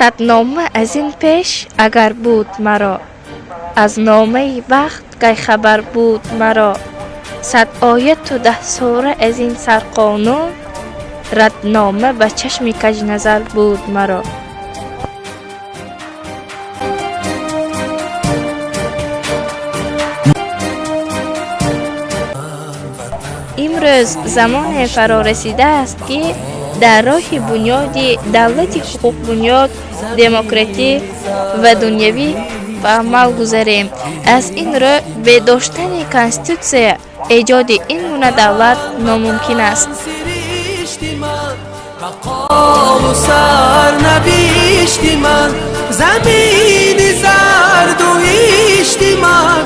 Сад нома аз ин пеш агар буд маро, аз номаи бахт кай хабар буд маро. Сад ояту 10 сура аз ин сарқонун, раднома ба чашми каҷназар буд маро. Имрӯз замоне фаро расидааст, ки дар роҳи бунёди давлати ҳуқуқбунёд, демократӣ ва дунявӣ ба амал гузарем. Аз ин рӯ бе доштани конститутсия эҷоди ин гуна давлат номумкин аст. Бақову сарнавишти ман, замини зарду ҳишти ман.